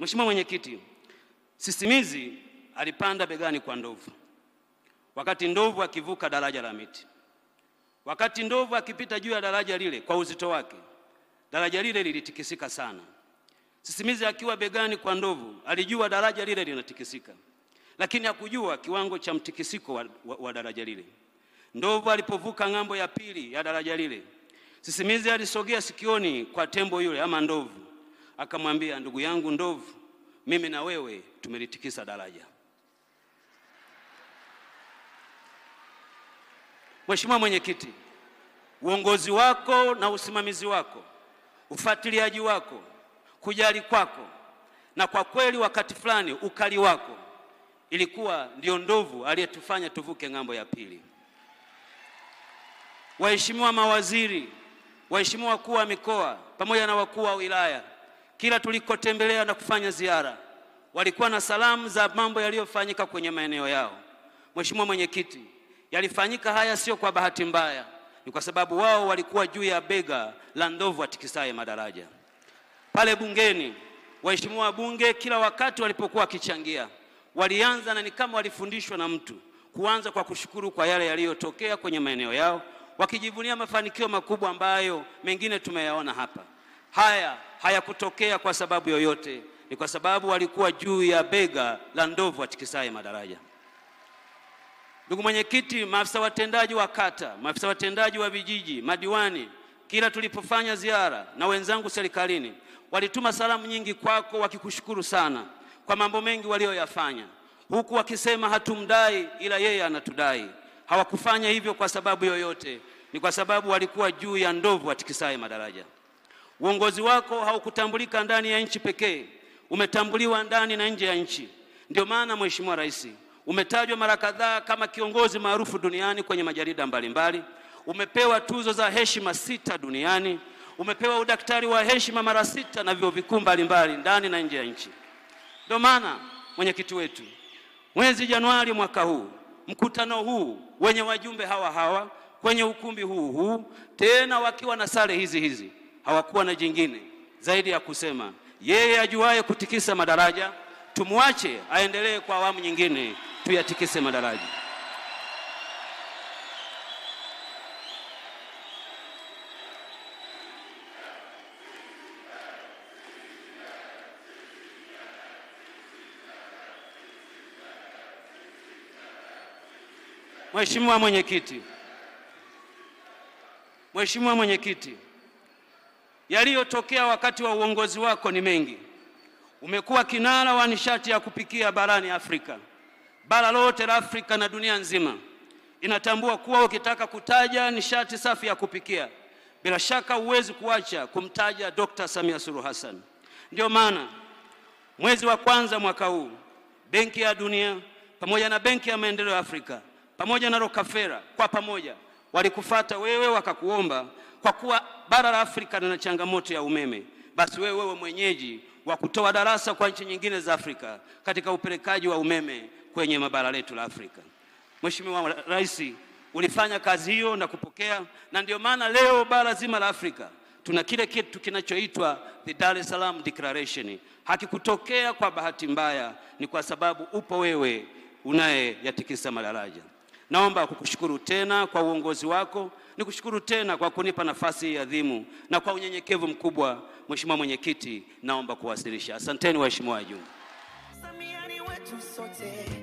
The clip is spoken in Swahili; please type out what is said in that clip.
Mheshimiwa Mwenyekiti, sisimizi alipanda begani kwa ndovu wakati ndovu akivuka daraja la miti. Wakati ndovu akipita juu ya daraja lile kwa uzito wake, daraja lile lilitikisika sana. Sisimizi akiwa begani kwa ndovu alijua daraja lile linatikisika, lakini hakujua kiwango cha mtikisiko wa daraja lile. Ndovu alipovuka ng'ambo ya pili ya daraja lile, sisimizi alisogea sikioni kwa tembo yule ama ndovu, akamwambia, ndugu yangu ndovu, mimi na wewe tumelitikisa daraja. Mheshimiwa Mwenyekiti, uongozi wako na usimamizi wako, ufuatiliaji wako, kujali kwako, na kwa kweli wakati fulani ukali wako, ilikuwa ndio ndovu aliyetufanya tuvuke ng'ambo ya pili. Waheshimiwa mawaziri, waheshimiwa wakuu wa mikoa pamoja na wakuu wa wilaya, kila tulikotembelea na kufanya ziara, walikuwa na salamu za mambo yaliyofanyika kwenye maeneo yao. Mheshimiwa Mwenyekiti, yalifanyika haya sio kwa bahati mbaya, ni kwa sababu wao walikuwa juu ya bega la ndovu atikisaye madaraja. Pale bungeni, waheshimiwa wabunge kila wakati walipokuwa wakichangia, walianza na ni kama walifundishwa na mtu, kuanza kwa kushukuru kwa yale yaliyotokea kwenye maeneo yao, wakijivunia mafanikio makubwa ambayo mengine tumeyaona hapa. Haya hayakutokea kwa sababu yoyote, ni kwa sababu walikuwa juu ya bega la ndovu atikisaye madaraja. Ndugu Mwenyekiti, maafisa watendaji wa kata, maafisa watendaji wa vijiji, madiwani, kila tulipofanya ziara na wenzangu serikalini, walituma salamu nyingi kwako wakikushukuru sana kwa mambo mengi walioyafanya, huku wakisema hatumdai ila yeye anatudai. Hawakufanya hivyo kwa sababu yoyote, ni kwa sababu walikuwa juu ya ndovu atikisaye madaraja. Uongozi wako haukutambulika ndani ya nchi pekee, umetambuliwa ndani na nje ya nchi. Ndio maana Mheshimiwa Rais, umetajwa mara kadhaa kama kiongozi maarufu duniani kwenye majarida mbalimbali, umepewa tuzo za heshima 6 duniani, umepewa udaktari wa heshima mara 6 na vyuo vikuu mbalimbali ndani na nje ya nchi. Ndio maana mwenyekiti wetu, mwezi Januari mwaka huu, mkutano huu wenye wajumbe hawa hawa kwenye ukumbi huu huu, tena wakiwa na sare hizi hizi, hawakuwa na jingine zaidi ya kusema yeye ajuaye kutikisa madaraja tumwache aendelee kwa awamu nyingine, tuyatikise madaraja. Mheshimiwa Mwenyekiti, Mheshimiwa Mwenyekiti, yaliyotokea wakati wa uongozi wako ni mengi. Umekuwa kinara wa nishati ya kupikia barani Afrika. Bara lote la Afrika na dunia nzima inatambua kuwa ukitaka kutaja nishati safi ya kupikia, bila shaka huwezi kuacha kumtaja Dr. Samia Suluhu Hassan. Ndio maana mwezi wa kwanza mwaka huu, Benki ya Dunia pamoja na Benki ya Maendeleo ya Afrika pamoja na Rockefeller kwa pamoja walikufuata wewe wakakuomba, kwa kuwa bara la Afrika lina changamoto ya umeme, basi wewe mwenyeji wa kutoa darasa kwa nchi nyingine za Afrika katika upelekaji wa umeme kwenye mabara letu la Afrika. Mheshimiwa Rais, ulifanya kazi hiyo na kupokea, na ndio maana leo bara zima la Afrika tuna kile kitu kinachoitwa the Dar es Salaam Declaration. Hakikutokea kwa bahati mbaya, ni kwa sababu upo wewe unayeyatikisa madaraja. Naomba kukushukuru tena kwa uongozi wako, nikushukuru tena kwa kunipa nafasi adhimu, na kwa unyenyekevu mkubwa Mheshimiwa Mwenyekiti, naomba kuwasilisha. Asanteni waheshimiwa wajumbe. Samia ni wetu sote.